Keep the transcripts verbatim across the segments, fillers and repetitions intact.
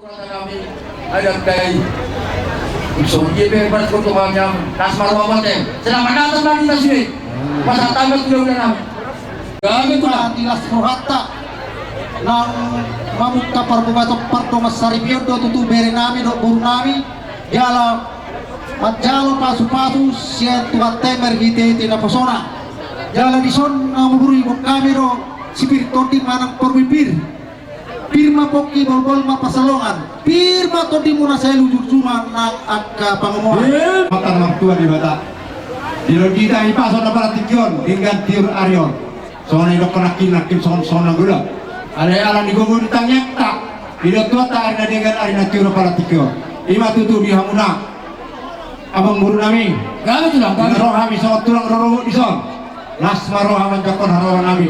Adat dai. Ipsong dia pe berkot tu kami am. Las ma roha ma te. Selamat datang lagi di sini. Masa tambah tiga bulan am. Kami tu nanti las rohanta. Nang mamungka parbubaton pardongansaripeon do tutu bere nami dohot boru nami. Jala manjalo pasupasu sian Tuhanta i marhitehite naposona. Jala dison na mamburu ibon kami do sipir tondi manang parbuipir. Pir ma pongki, bolbol ma pansalongan. Pir ma tondimuna, sai lujur juma nang angka pangomoan. Matan martua Debata. Dilon hita i paso na paratingkion denggan tiur ari on. Songon na idokkon nangkin, nangkin songon, songon na golap. Alai ala ni gogo ni tangiangta, dilon Tuhanta ari na denggan ari na tiur na paratingkion. I ma tutu di hamuna. Amang boru nami. Gabe tulang, gabe. Di na ro hami songon tulang rorobot dison. Las ma roha manjangkon haroro nami.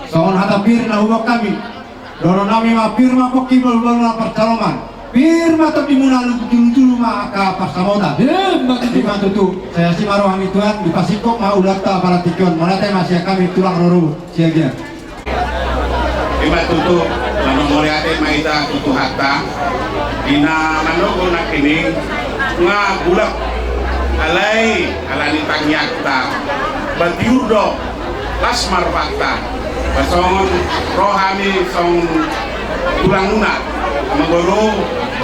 Songon hata pir na huboan hami. Dohonon nami ma pir ma pongki, bolbol ma pansalongan. Pir ma tondimuna, lujur juma angka pansamotan. Ima tutu. I ma tutu. Sai asi ma roha ni Tuhan, dipasingkop ma ulaonta paratingkion. Mauliate ma sian hami tulang rorobot Siagian. I ma tutu, mauliate ma hita tu Tuhanta, di na mandok nangkining nga bulak, alai ala ni tangiangta, ba tiur do, las ma rohanta, ba songon ro hami songon tulangmuna, amang boru,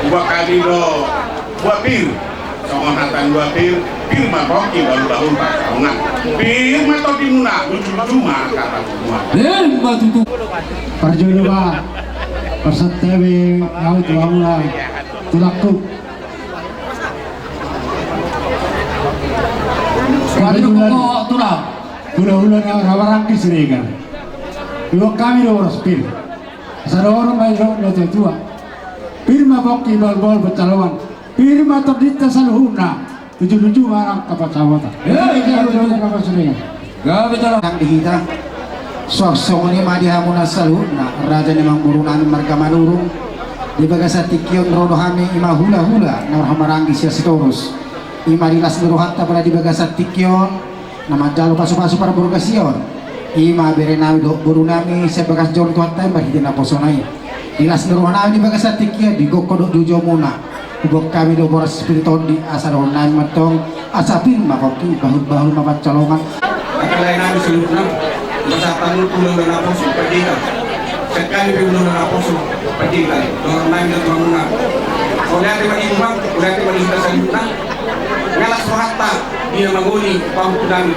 huboan hami do buah pir. Songon hata ni buah pir, pir ma pongki, bahulbahul pansalongan. Pir ma tondimuna, lujur juma angka pangomoan. Ima tutu. Parjolo ma, parsantabi ahu tu hamuna, tulangku. Parjolo ma, tulang. Hulahula na marhahamaranggi Siregar. Iboan hami do boras pir. Asa dohonon ma i dohot natuatua. Pir ma pongki, bolbol pansalongan. Pir ma tondinta saluhutna, lujur juma nang angka pansamotan. Gabe tulang. Nang di hita. Suang songon i ma di hamuna saluhutna, raja ni amang boru nami marga Manurung. Di bagasan tingki on ro do hami, i ma hulahula na marhahamaranggi sian Sitorus. I ma di las ni rohanta pala di bagasan tingki on. Na manjalo pasupasu parborgasion. I ma bere nami dohot boru nami sian bagas joro ni Tuhanta i marhite naposona i. Di las ni roha nami di bagasan tingki on, di gokhon dohot joujoumuna, huboan hami do boras pir tondi, asa dohonon nami ma antong, asa pir ma pongki, bahulbahul ma pansalongan. Angka lae nami saluhutna, masa tanu hulahula naposo pandita. Sian hami pe hulahula naposo pandita. Dohonon nami do tu hamuna. Mauliate ma di hamuna, mauliate ma di hita saluhutna. Nga las rohanta, di na mangoli pahompu nami.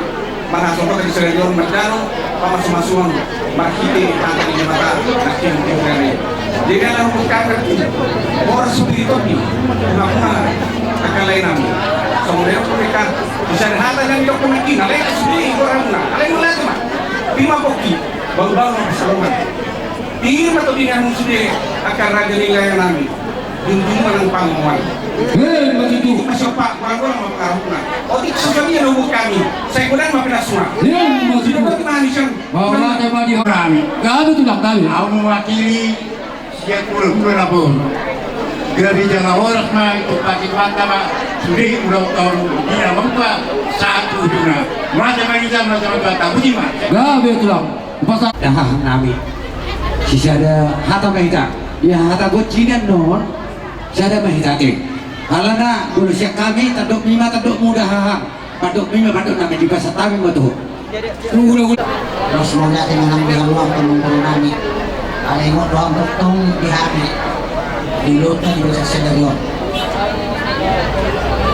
Mangasohot di sadari on manjalo pamasumasuon marhite hata ni Debata, nangkin di hurana i. Jadi ala huboan hami boras pir tondi, hamuna angka lae nami. Songon na nidokkon mereka, di sada hata na nidokkon nangkin, alai sude i boras hamuna, alai mauliate ma. Pir ma pongki, bahulbahul ma pansalongan. Pir ma tondimuna sude angka raja ni lae nami. Lujur juma nang pangomoan. Ima tutu. Ima siompa, golang-golang ma pangarahutna. Otik so sadia na huboan hami. Sai godang ma pinasuna. Ima tutu. Mauliate ma di hamuna. Gabe tulang, gabe. Ahu mewakili sian hulahula naposo. Gabe jala horas ma, itumpahi Tuhanta ma sude ulaonta on, di na mamungka sahat tu ujungna. Mauliate ma di hamuna, mauliate ma di hamuna. Gabe tulang. Dahahang nami. Sisada hata ma hita. Ia hata gonsi nian on. Sada ma hita ate. Alana molo sian hami, tandok nima tandokmu dahahang. Tandok nima tandok nami, di bagasan hami ma tutu. Las mauliate ma nang di hamu amang boru nami. Alai ngot do hamu tong di hami. Di ulaonta di bagasan sadari on.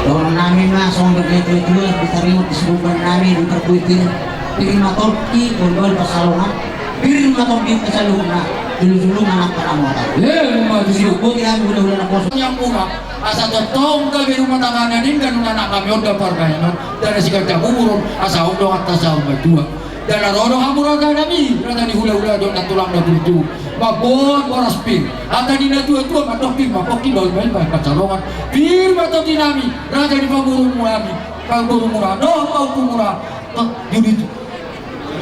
Dohonon nami ma songon dok ni natuatua, di taringot di siboban nami, di parbuipir. Pir ma pongki, bolbol pansalongan. Pir ma tondinta saluhutna, lujur juma nang pangomoan. Ima tutu. Siboban nami hulahula naposo. Yang murah, asa tongtong gabe rumah tangga na denggan, nunga anak nami on da parmaenon, da na siganjang umur on, asa on do hata saur matua. Da na ro do hamu raja nami, raja ni hulahula dohot nantulang na burju. Mamboan boras pir, hata ni natuatua mandok pir ma pongki, bahulbahul ma pansalongan. Pir ma tondi nami, raja ni pamoruon nami, pamoruon nami, dohot pamoruon nami.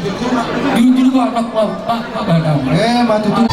Jujur, jujur ma, ma, ma, ma, ma, ma. Ima tutu.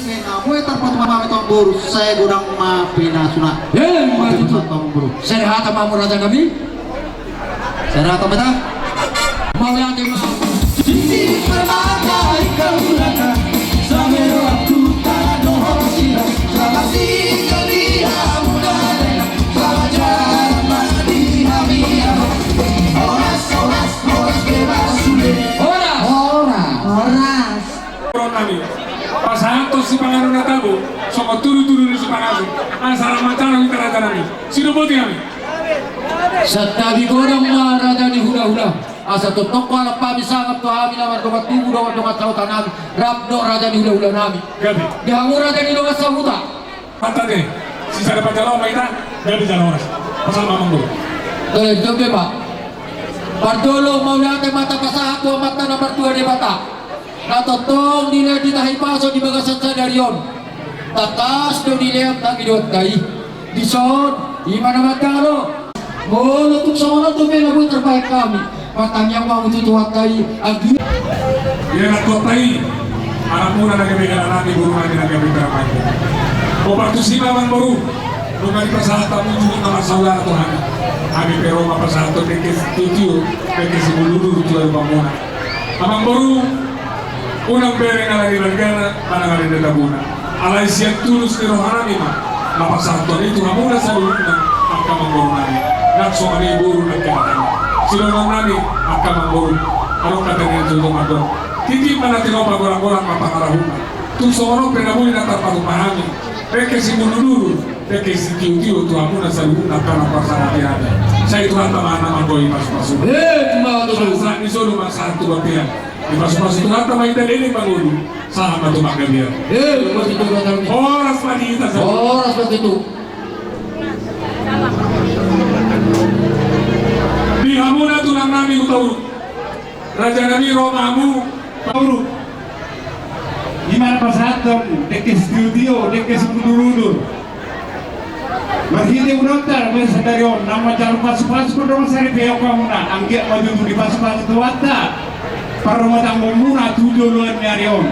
Oke, na boi tarpatupa hami tu amangboru, sai godang ma pinasuna. Hei, ma pinasuna tu amangboru. Sai hata ma hamu raja nami. Sai hata ma hita. Mauliate ma. Horas. Horas. Horas. Horas. Horas. Horas. Pasahathon sipanganon na tabo, songon tudutudu ni sipanganon. Asa lam mansai hita raja nami. Sidoboti hami. Santabi godang ma raja ni hulahula. Asa tongtong hualap hami sangap tu hami na mardongan tubu, dongan, dongan sahuta nami, rap dohot raja ni hulahula nami. Gabe. Di hamu raja ni dongan sahuta. Mantap deh. Sisada panjalo ma hita. Gabe jala horas. Pasahat ma amangboru. Tole, tole, Pak. Parjolo mauliate ma tapasahat tu Amanta na martua Debata. Na tongtong dilehon hita hahipason di bagasan sadari on. Tangkas do dilehon hami do hata i. Dison, i ma na manjalo. Molo tung songon on dope na boi tarbahen hami. Martangiang ma hamu tu Tuhanta i, anggi. Ia na Tuhanta i, anakmuna na gabe hela nami, boru nami na gabe pera panjang. Hombar tusi ma amangboru, nunga dipasahat hamu juhut na marsaudara tu hami. Hami pe ro ma pasahathon dengke sitio, dengke simudurudur tu adopanmuna. Amangboru, unang bereng ala ni balgana, manang ala ni tabona. Alai sian tulus ni roha nami ma na pasahathon i tu hamuna saluhutna angka amangboru nami. Nang songon i boru nang kena nami. Sidohonon nami angka amangboru. Adong hata ni na jolo mandok. Titi ma na tinopa golanggolang ma pangarahutna. Tung songon on pe na boi na tarpatupa hami. Dengke simudurudur. Dengke sitiotio tu hamuna saluhutna angka na parsangap i hami. Sai Tuhanta ma na manggohi pasupasu. Eh, ma tutu. Sahat ni solu ma sahat tu bontean. Dipasupasu Tuhanta ma inda dengke mangolu. Sahat ma tu panggabean. Eh, ma tutu. Horas ma di hita saluhutna. Horas ma tutu. Di hamuna tulang nami Hutauruk. Raja nami ro ma hamu. Hutauruk. I ma na pasahathon dengke sitiotio, dengke simudurudur. Marhite ulaonta na sadari on, na manjalo pasupasu pardongan saripeon hamuna, anggiat ma tutu dipasupasu Tuhanta parrumatanggaonmuna tu joloan ni ari on.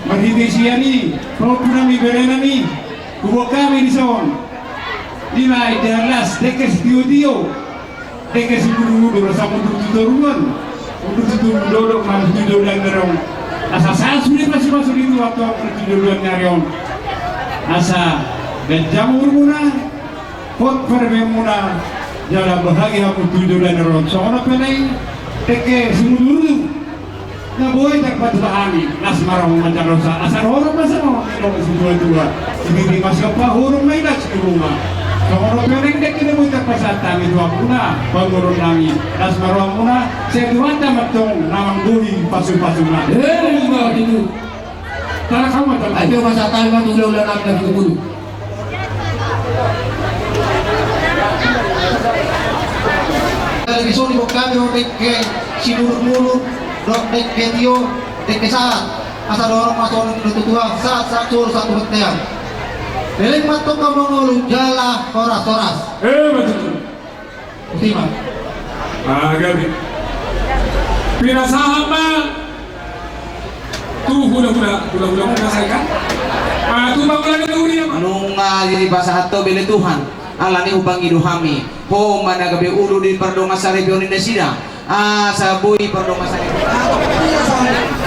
Marhite sian i, pahompu nami, bere nami, huboan hami dison. I ma indahan las, dengke sitiotio. Dengke simudurudur asa mundur tu toruan, mundur tu toruan dohot ma tu joloan ni ari on. Asa sahat sude pasupasu ni Tuhanta tu joloan ni ari on. Asa ganjang umurmuna, hot paribanmuna, jala bahagia hamu tu joloan ni ari on. Songon on pe na i, dengke simudurudur. Na boi tarpatupa hami, las ma roha manjalo husa, asa roha ma songon nidok ni situatua. Sititi ma siompa, hurung ma idas tu ruma. Songon on pe na i dengke na boi tarpasahat hami tu hamuna, parboruon nami, las ma rohamuna, sai Tuhanta ma antong na manggohi pasupasuna. Eh, ma tutu. Tara kamu ma tara. Ayo pasahat hami ma tu hulahula nami na pitu pulu. Jadi dison diboan hami dohot dengke simudurudur, dohot dengke tio, dengke sahat. Asa dohonon ma songon nidok ni natuatua, sahat, sahat solu, sahat tu bontean. Leleng ma antong hamu mangolu jala horas, horas. Eh, ma tutu. Uti ma. Ah, gabe. Pinasahat ma. Tu hulahula, hulahula muna sai kan? Ah, tu pangula ni huria ma. Nunga dipasahat ho bere Tuhan, alani hupangido hami. Ho ma na gabe ulu di pardongan saripeon ni nasida. Asa boi pardongan saripeon. Ah, iya, sai.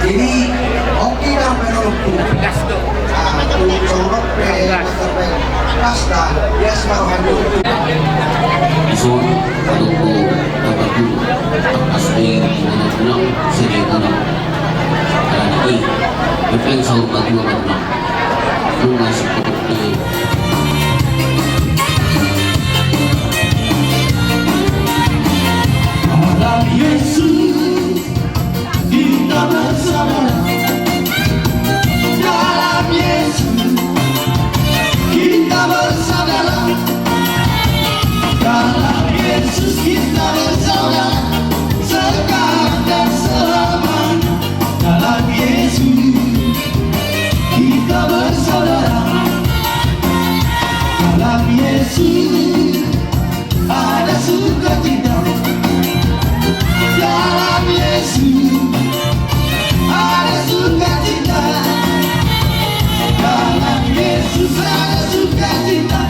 Jadi, oke dah, menurutku. Ah, tu, corok pe, master pe. Kasta, ya, separuh hati. Ison, kalau ko dapat tu, asli, menang, sini, menang. Alani i, bepeng saur matua ma tulang. Nunga seperti dalam Yesus kita bersaudara. Dalam Yesus kita bersaudara. Dalam Yesus kita bersaudara, sekarang dan selamanya. Dalam Yesus kita bersaudara. Dalam Yesus ada sukacita. Dalam Yesus ada sukacita. Dalam Yesus ada sukacita,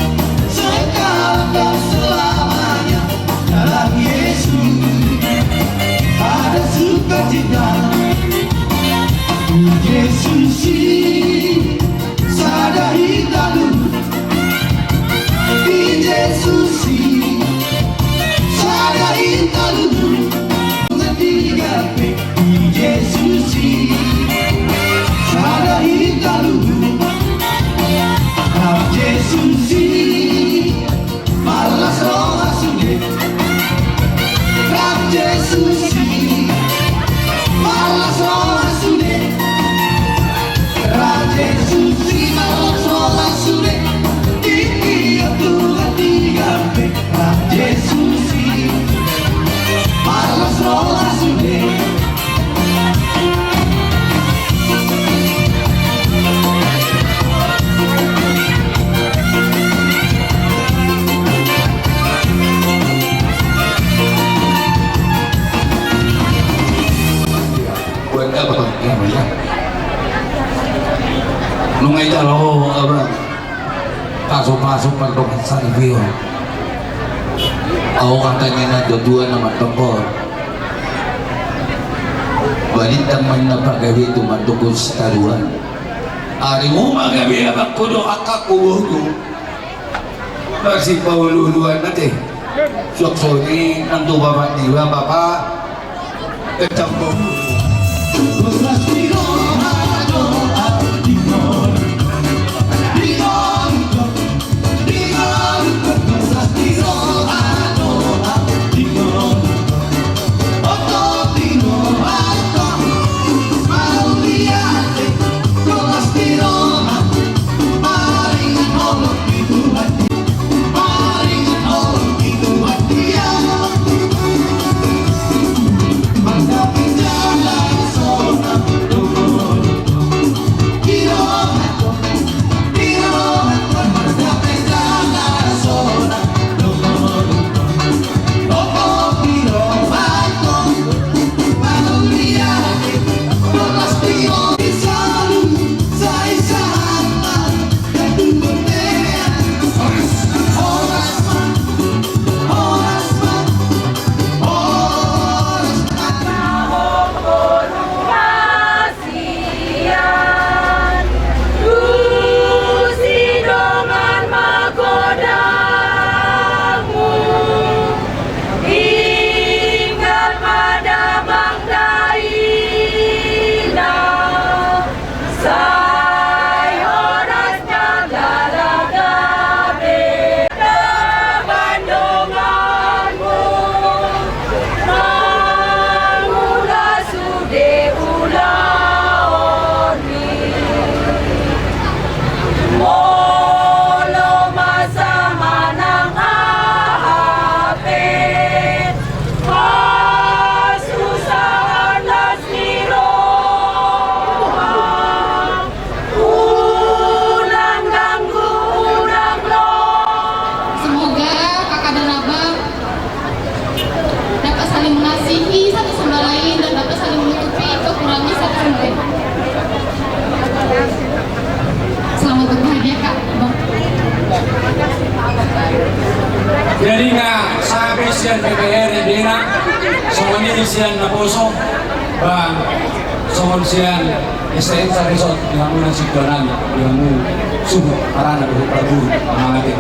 sekarang dan selamanya. Dalam Yesus ada sukacita. Yesus i sada hita luhut. Di Jesus i sada hita luhut. Di Jesus i sada hita luhut. Di Jesus i marlas roha sude. Di Jesus i marlas roha sude. Di Jesus i marlas roha sude. Di tiap Tuhan di gabe. Di Jesus i marlas roha sude. Buat apa, Bang? Ya, ya. Nunga ijalo, Abang. Pasu-pasu pardongan saripeon. Ahu hata ni natuatua na mandok on. Balintang ma inna pagabe tu mandok on sitaruan. Ari muna gabe abangku dohot angkangku boru. Marsipauluuluan ma ate. Suang songon i nang tu bapak niba, bapak. Jadi nga sape sian P P R idena, songon i sian naposo, ba songon sian S T N sa resort di hamuna singkonan di hamu suhut harana dohot parguru mangate.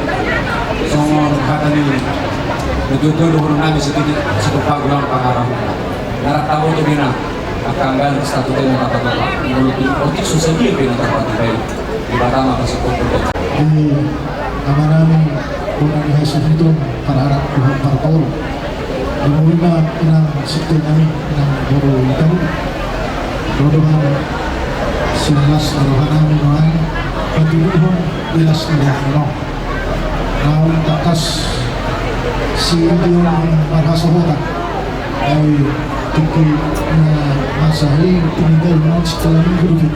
Songon hata ni na jotjot dohonon nami sititi sitopang gulang pangarahutna. Narak taboto bena angka anggalan statute na tapatopa. Molo tung otik so sadia bena tarpatupa i. Di Batam apa sih kok? Di amanami bona ni hasuhuton parharap Tuhan parpol. Di murina inang sitting nami inang boru itaru. Rodohan silas rohanami noai. Patuduhon ilas ni rohanami no. Naung tangkas si Ion marhasohotan. Ai tingki na masa i tinggal non setelah minggu.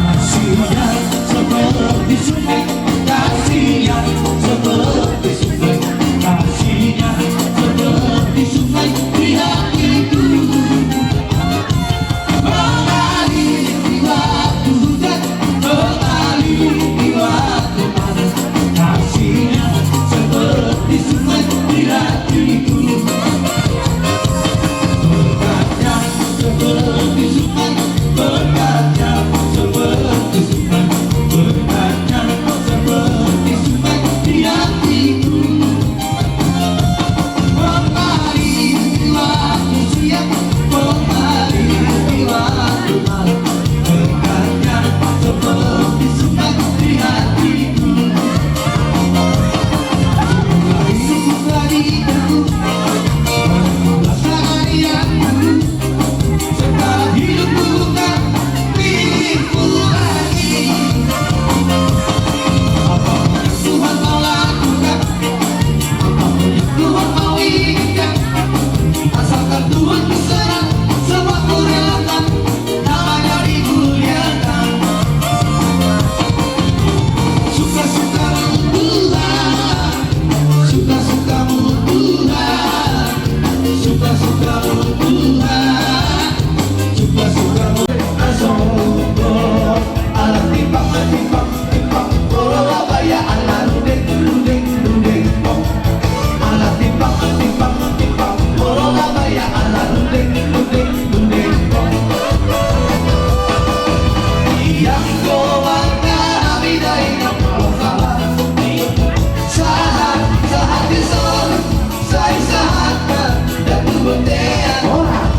Kasihnya seperti sungai, kasihnya seperti sungai, kasihnya seperti sungai di hatiku. Mengalir di waktu hujan, mengalir di waktu panas. Kasihnya seperti sungai di hatiku. Berkatnya seperti sungai, berkatnya seperti sungai, berkatnya seperti sungai di hatiku. Apapun yang Tuhan mau lakukan, apapun yang Tuhan mau izinkan, asalkan Tuhan berkenan, semua kurelakan, namanya dimuliakan. Suka-sukamu Tuhan, suka-sukamu Tuhan, suka-sukamu Tuhan, suka-sukamu. Asal alat timbang, timbang. Timbang, bola labaya ala rudeng, rudeng, rudeng, pong. Ala timbang, timbang, timbang, bola labaya ala rudeng, rudeng, rudeng, pong. Tiang goar na bidai na palosalan. Sahat, sahat di solu, sai sahat na datu bontean. Horas.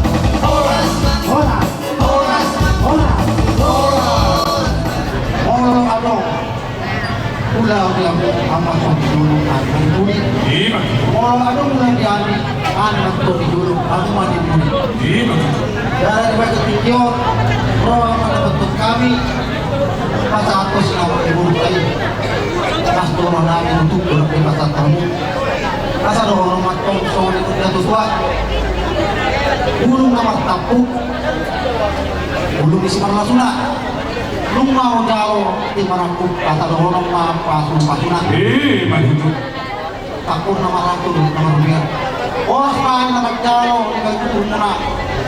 Horas, ma. Horas, ma. Horas. Horas. Molo adong ulaon, ulaon, amak tong di jolo, amak tong di jolo. Ima. Molo adong ulaon di hami, amak tong di jolo, amak tong di jolo. Ima. Jala di bagasan tingki on, ro ma na tongtong hami pasahathon sinamot ni boru ta i. Las do roha nami untuk berarti pasahat hamu. Asa dohonon ma tong songon nidok ni natuatua. Bulung na martampuk, bulung ni simarlasuna. Nunga hujalo di marangkup, asa dohonon ma pasu-pasuna. Ima tutu. Tampuk na marangkup, na marhurian. Horas ma na manjalo di bagasan tuturmuna.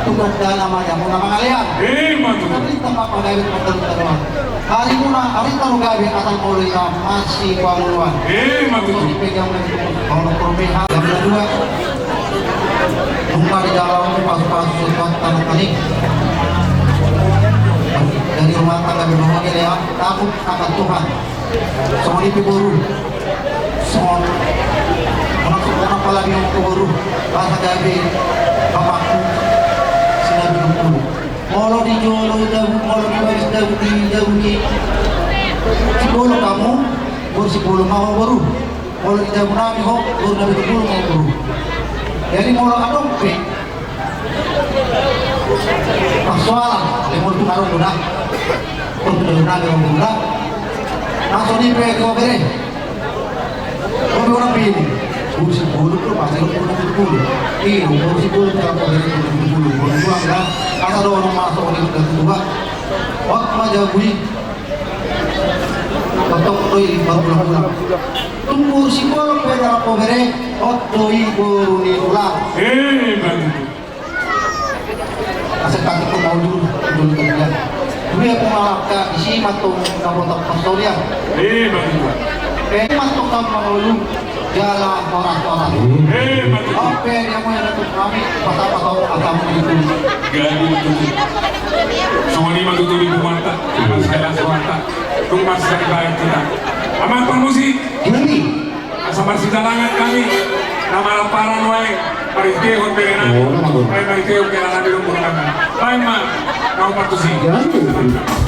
Tu gandana ma di hamuna mangalean. Ima tutu. Di tampak pagawe pangkaluan. Harimuna, ari taru gabe asal molo hita masihangoluan. Ima tutu. Di pegang. Ono kurme ha. Jam dua. Nunga dijalo pasu-pasu suat tanah tani. Dari rumah tangga di rumah dia, takut akan Tuhan. Songon i pe boru. Songon. Manang songon apala di boru. Bahasa gabe. Bapakku. Sinabi dulu. Molo di jolo jabu, molo di bagas jabu, di jabu ni. Sipolo hamu, boru sipolo ma ho boru. Molo di jabu nami ho, boru nami tu jolo ma ho boru. Jadi molo adong pe. Persoalan, le molo tu adong do na. Molo tu jabu nami ho boru na. Langsung di pe ko bere. Boru na pe. Boru sipolo do, pasti boru sipolo. Iya, boru sipolo, kalau boru sipolo, boru dua, kan? Asa dohonon ma songon i tu datu. Hot ma jabu i. Tongtong do i, baru ulang-ulang. Tung boru sipolo pe da laho bere, hot do i boru ni tulang. Eh, bagus. Asa kaki tu mau dulu, dulu kerja. Dulu ya, pengalangka, isi ma tong na botak pastorian. Eh, bagus. Eh, mantap, Bang Ulu. Jala horas-horas. Eh, mantap. Oke, dia mau yang untuk kami. Patah-patah, atau itu. Gaduh, gaduh. Songon i ma tutu di bumanta. Mas Kailas Wanta. Tung mas dari bayar kita. Amang Parmusik. Gini. Asa marsidalangan hami. Nama laparan wae. Paritehon berena. Oh, nama tuh. Paritehon berena di rumah kami. Baik, Mak. Kau partusi. Gini.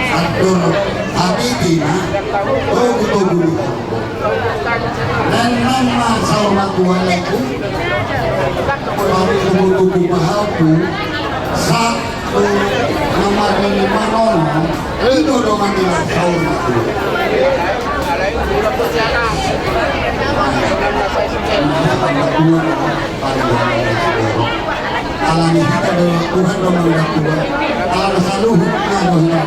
Atur hami tina togu-togu ni. Nang nang ma saur matua lae ku. Togu-togu pahalku. Sa tu na marnini manono. Ido do manila saur matua. Alani hita do Tuhan do mandatua. Alana saluhutna do hita.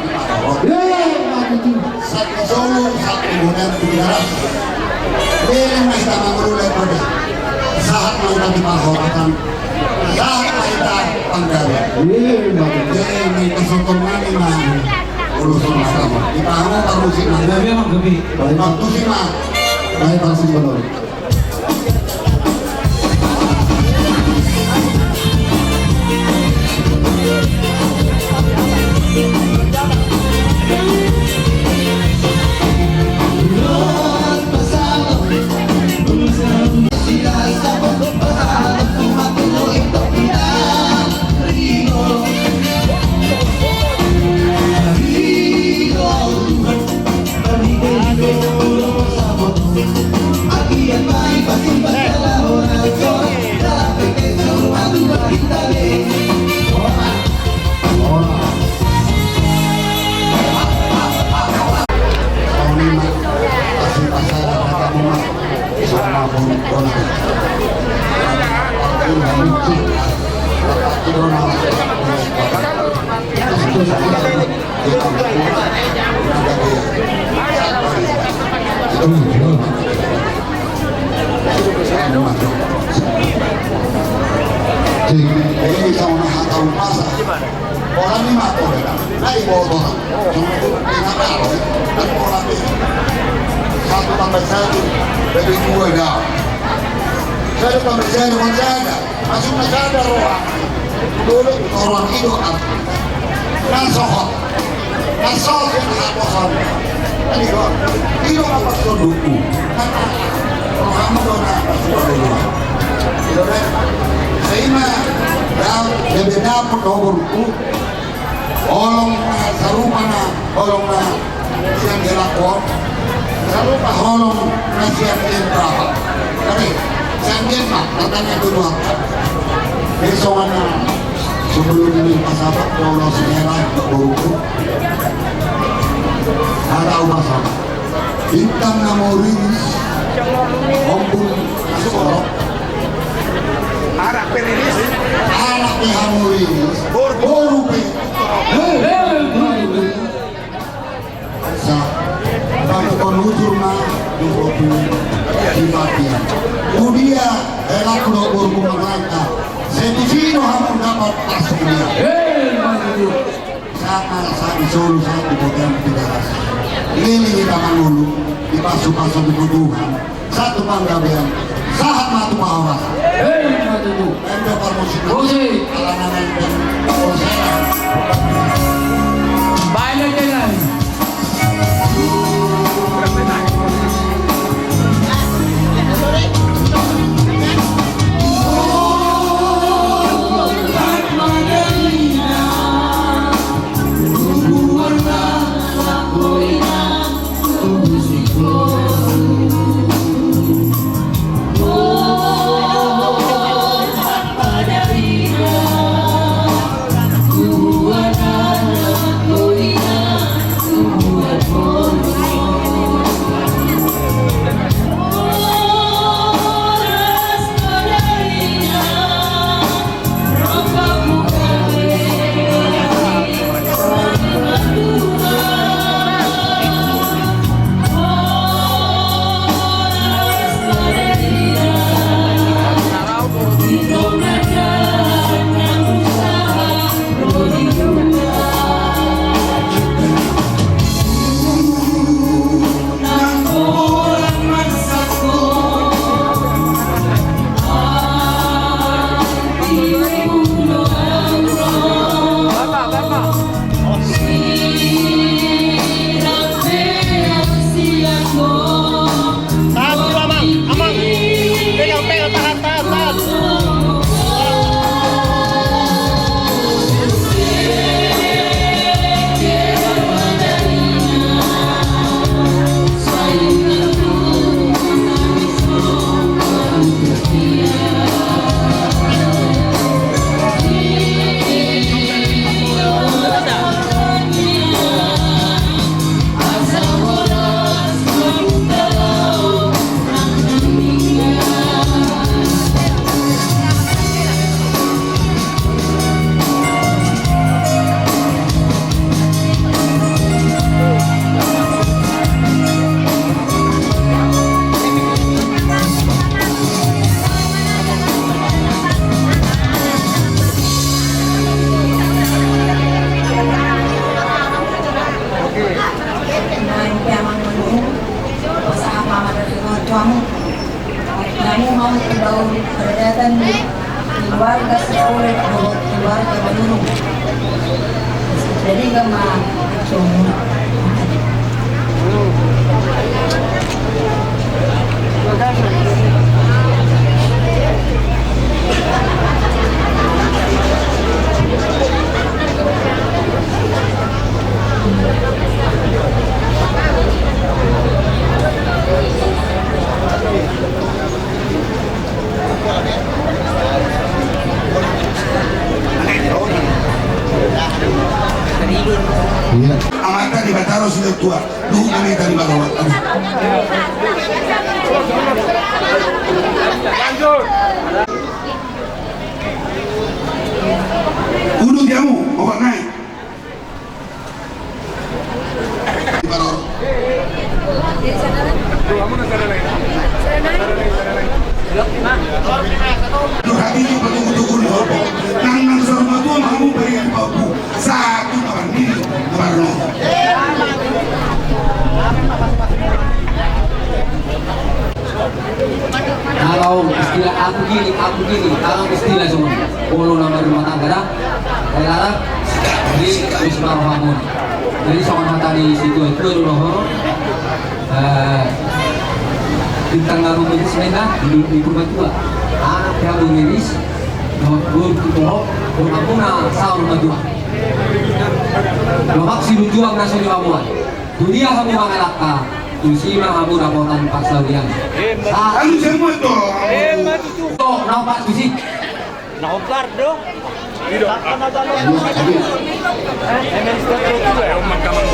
Sat ni solu, sat ni bonang, tu darat. Leleng ma hita mangululai pada. Sahat ma hita di parhoratan. Sahat ma hita panggari. Leleng ma hita soton nami ma. Ulos on ma sama. Di pahamu parmusik nami. Waktu si ma. Baik, langsung benar. Jadi, sama hata umpasa. Orang ni ma orang na iboto. Sama tu, na karo, na orang ni. Satu tambah satu, lebih dua dah. Satu tambah satu, bukan sada. Masuk na sada roha. Dulu orang itu kan. Na sohot. Na sohot na haposan. Kan itu. Itu apa soduku? Rohamu do na sohot. Itu deh. Sehingga, ya, jadi dapur do borungku. Holong na sarupa na, holong na sian hela on. Sarupa holong na sian hela on. Tapi, sian hela on, katanya tu Tuhan. Besok ana, sebelum ni pasabat, holong si hela, borungku. Ada upasabat. Bintang na meriris, ombun na sorot. Anak pe riris. Anak pe hamu riris. Boru. Boru pe. Hei, hei, hei, hei. Sa, tapi kau nujur ma, di kopi, di mati. Kemudian, hela kuno boru ku mangalangka. Setuju no hamu dapat pas dia. Hei, maju. Saka sadi solu satu botian tiga rasa. Lili hita mangolu, dipasu-pasu di Tuhan. Satu panggabean, sahat ma tu pahoras. Hei, ma tutu. Enda parmusik. Musik. Alana nenteng. Musik. Baik, baik, baik. Tahan dulu, Amang. Amang. Pegang, pegang, tahan, tahan, tahan. Oke. Nah, ini Amang Manurung, pasahat ma amang dari orang tuamu. Namu mau tu daun perdatan di keluarga sekolah, keluarga Manurung. Jadi gama. Amanta Debata do sidok tua. Duhut na meta di bagawan. Udut jamu, obat nai. Hatiku patugu-tugu ni opo. Nang nang saur matua ma hamu bari di paku. Satu makan diri. Makan diri. Kalau istilah aku gini, aku gini, kalau istilah cuma olo nama rumah tangga dah, rela dah, di Wisma Rohamon. Jadi songon hata ni situa-tua dulu ho, eh, bintang abu meriris mena di, di rumah tua. Anak dia abu meriris, nomor dua di pohon, rumah puna saur rumah tua. Lomak si lujuang na so di bamuan. Tu dia hamu mangalangka, tusi ma hamu dapotan parsaulian. Sa- Alu semua to. To, na opat tusi. Na opat do.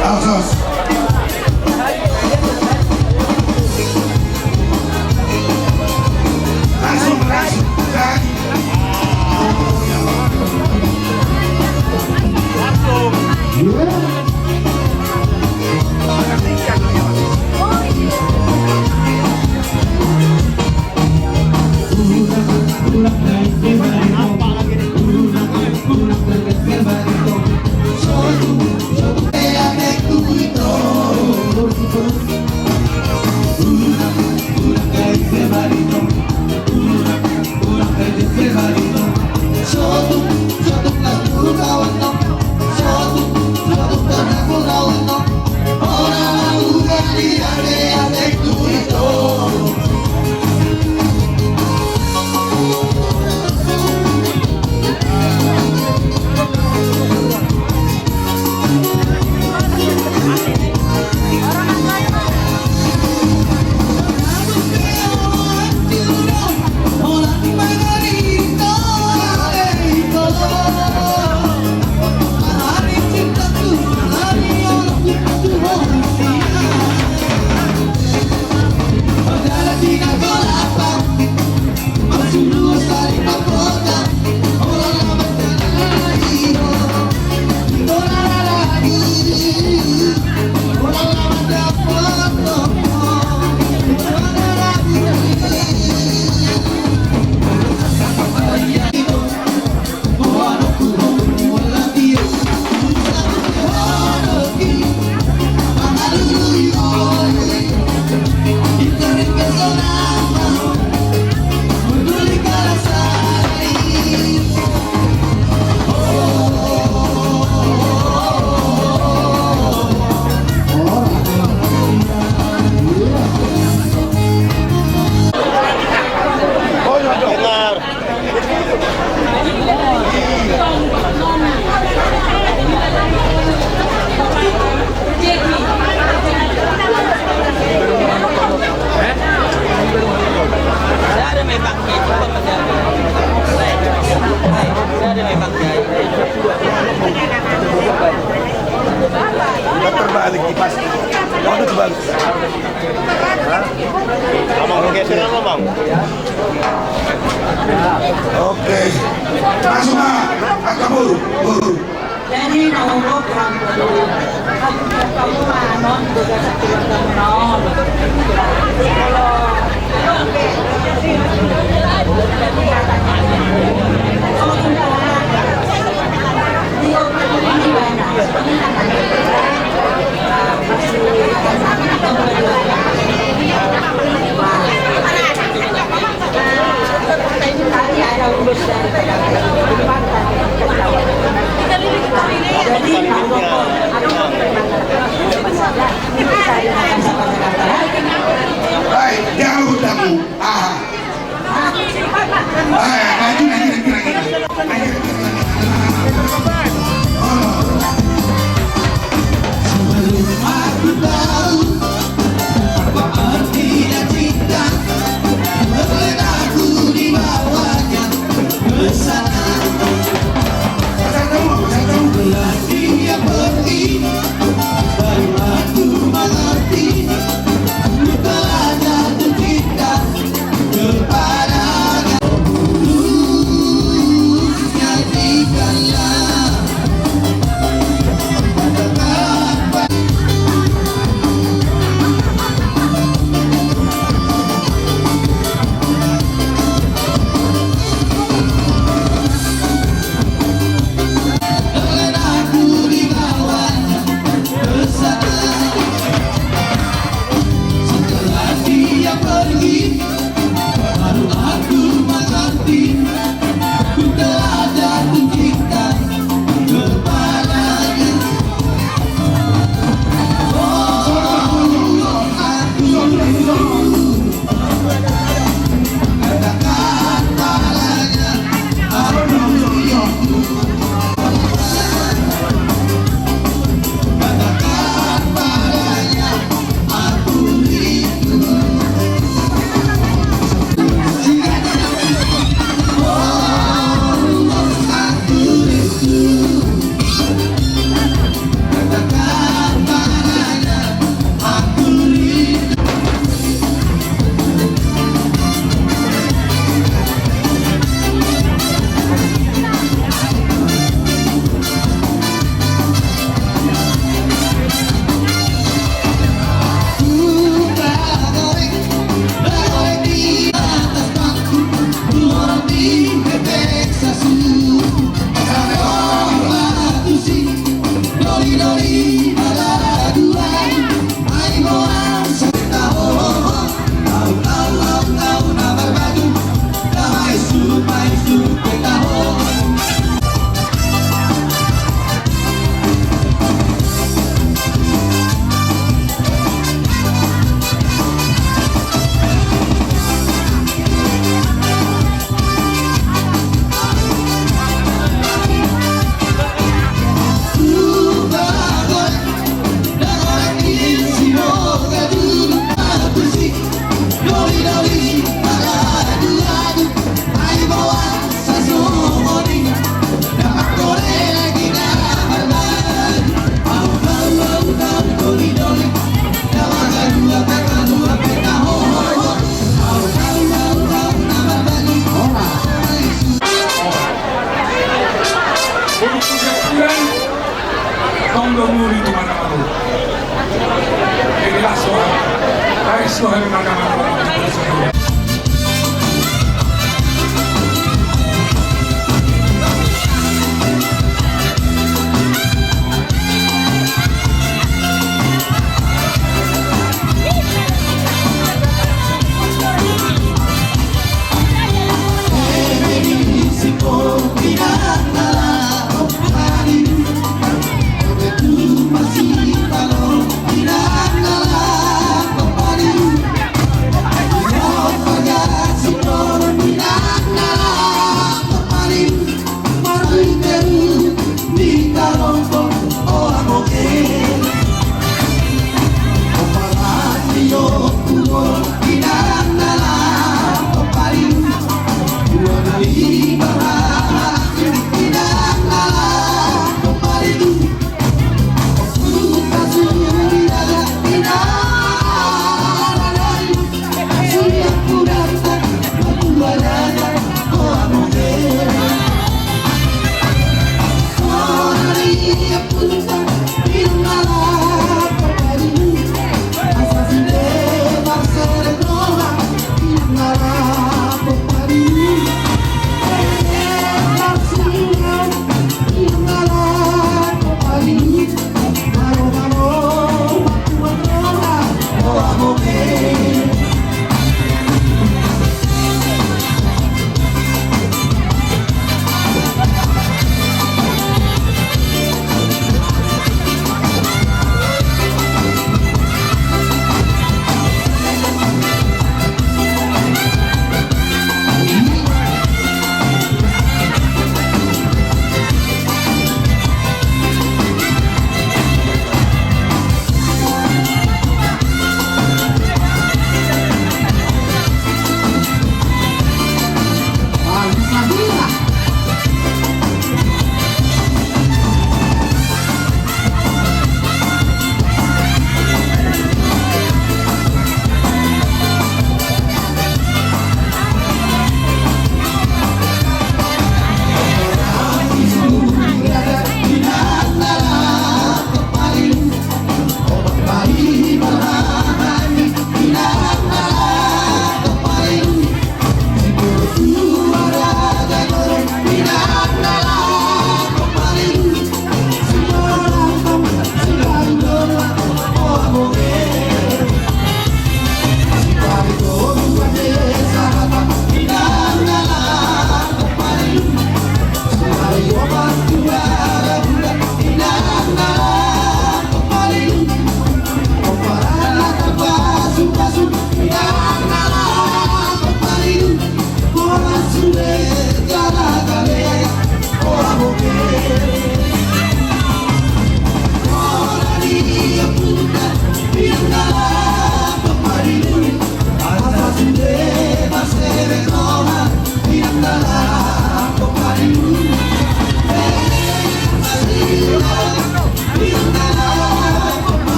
Asas. Terbalik kipas. Waduh, terbalik. Abang, geser dulu, Bang. Oke. Masuk, Bang. Angka boru, boru. Jadi, mau program, kamu, kamu, non, juga satu program, non. Baik, jauh kamu. Aha.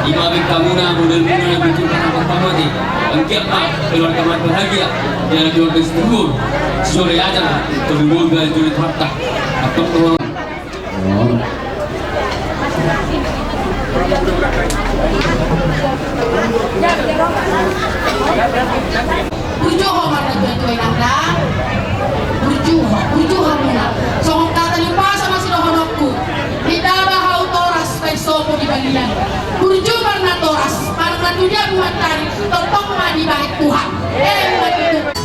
Ima baen hamuna modalmuna na pintor, na marhaha mate. Anggiat ma keluarga marbahagia, jala keluarga sitiruon, sisonari aja, tolu bolga jolo harta. Antong dohot. Burju ho marnatua-tua inang da. Burju ho, burju hamuna. Songon hata ni umpasa ma sidohononku. Ditaba hau toras, baen sopo di balian. Burju marnatoras, manang na tu dia buhan tani, tongtong ma dibahen Tuhan. Emma tutu.